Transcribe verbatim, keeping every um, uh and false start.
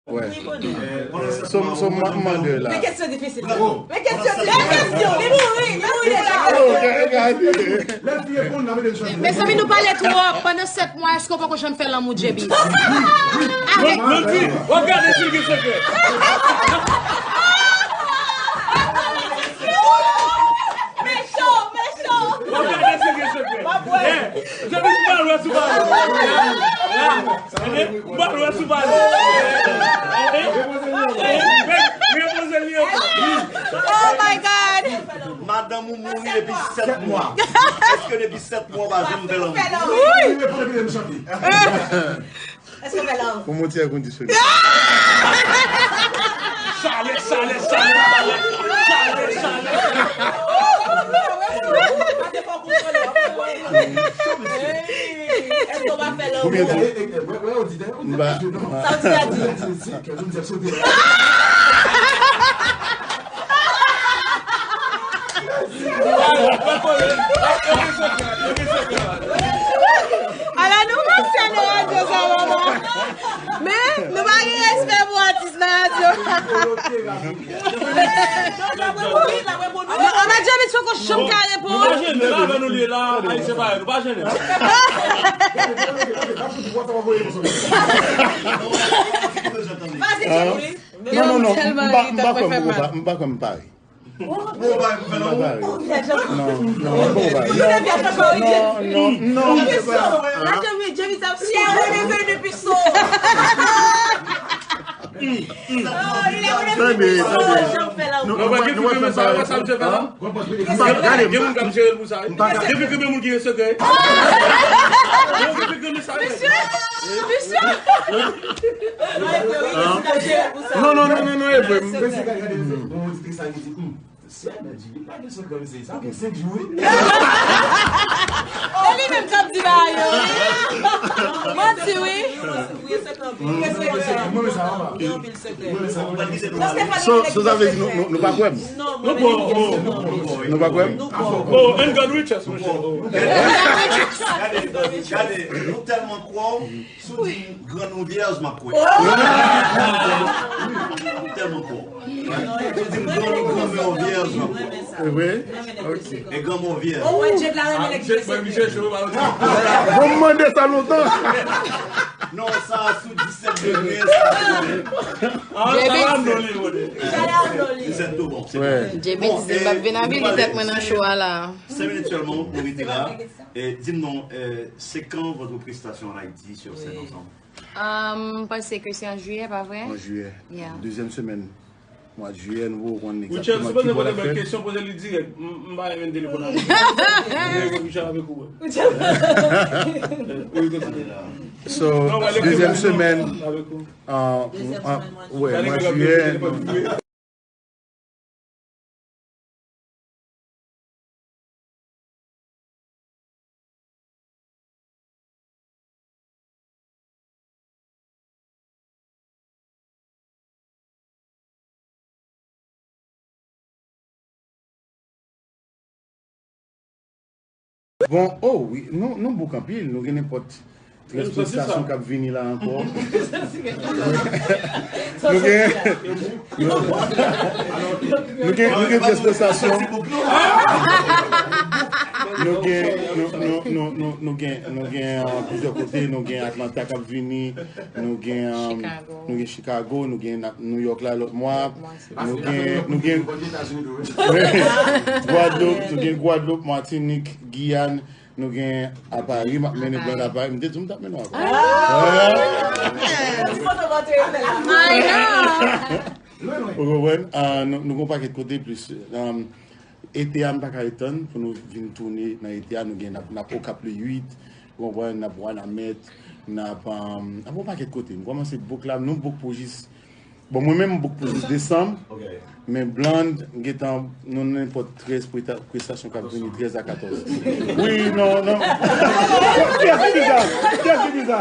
Wè. So, so, m, m mande la. Men kesyon difisil. Men kesyon difisil. Li mouri, li mouri deja. Mezanmi, nou pale twòp. Pandan sèt mwa, èske w poko janm fè lanmou, J B? Avèk Manti, w ap gade si l gen sekrè. Mechan, mechan. W ap gade si l gen sekrè. Eh, J B, m pa lwen sou pale. La, la. M pa lwen sou pale. Eh, eh, eh, repoze l, repoze l. Oh my God. Madanm ou mouri depi sèt mwa. Èske depi sèt mwa w pa janm fè lanmou? Wi. Pou montye kondisyonè. Chalè, chalè, chalè, chalè. Chalè, chalè. Konbyen di? M pa. Sa w di a di. Ala nou mache nan radyo sa, mama. Men, nou pa gen respè pou atis nan radyo. Anba J B, se yon janm ka reponn. Nou pa jennen, la, avè nou li ye la, Ayisyen parèy, nou pa jennen. Vas-y, J B. Non, non, non, m pa, m pa kwè m poko pa, m pa kwè m pare. M pa pare. Non, non, m poko pare. Non, non, non, m poko pare. Tande, tande. Nou, nou pa fè m pare. M pa, gade, m pa, m pa. Depi ke moun ki gen sekrè. Depi ke moun sa. Misye, misye. Non, non, non, non, non, e vre. Si Amèd di li pa gen sekrè, mesye, sa gen senk jou, wi. Se li menm k ap di bagay yo, wi. Manti, wi. Mwen, mwen, sa va. Mwen, mwen, sa va. So, so, sa vle di nou, nou, nou pa kwè m? Nou kwè w, nou kwè w. Nou pa kwè m? Oh, and God richest, monchè. Gade, gade, nou tèlman kwè w. Si w di m grann ou vyèj, m ap kwè. M tèlman kwè. Si w di m grann ou granmè w vyèj, m ap kwè. E vre? Ok. E granmè w vyèj. Bon, m mande sa lontan. Non, sa sou disèt degre, sa. Ah, sa va non li, bon. Disèt tou bon. J B di m ap vin avili tèt mwen nan show a la. Senk minit sèlman, nou rete la. E, di m non, euh, c'est quand votre prestation en Haïti sur scène ensemble? Euh, m panse ke se an jiyè, pa vre? An jiyè. Yeah. Dezyèm semèn mwa jiyè, nou poko konn egzakteman ki bò l ap fèt. Richard, si w poze mwen kesyon, poze li dirèk. M, m pa renmen telefòn avè w. Richard avèk ou, wè. So, dezyèm semèn, euh, wè, mwa jiyè. Bon, oh wi, nou, nou bouk anpil, nou gen nenpòt trèz prestasyon k ap vini la ankò. Nou gen, nou, nou gen, nou gen trèz prestasyon. Nou gen, nou, nou, nou, nou, nou gen, nou gen, euh, plizyè kote, nou gen Atlanta k ap vini, nou gen, euh, nou gen Chicago, nou gen na-, New York la lòt mwa, nou gen, nou gen Gwadloup, nou gen Gwadloup, Matinik, Giyàn, nou gen a Pari, m ap mennen Blonde a Pari. M te di w m t ap mennen w a Pari. Ou konprann? Ah, nou, nou gen yon pakèt kote plis. Um, ete a, m pa ka ret tann pou nou vin tounen nan ete a. Nou gen, n ap, n ap Okap le uit, ou konprann, n ap Wanament, n ap, um, n ap yon pakèt kote. M kòmanse book la, nou book pou jis Bon, mwen menm, m book pou jis desanm. Ok. Men Blonde, m gentan, nou nenpòt trèz preta-, prestasyon k ap vini, trèz a katòz. Wi, non, non. Kiyès ki di sa? Kiyès ki di sa?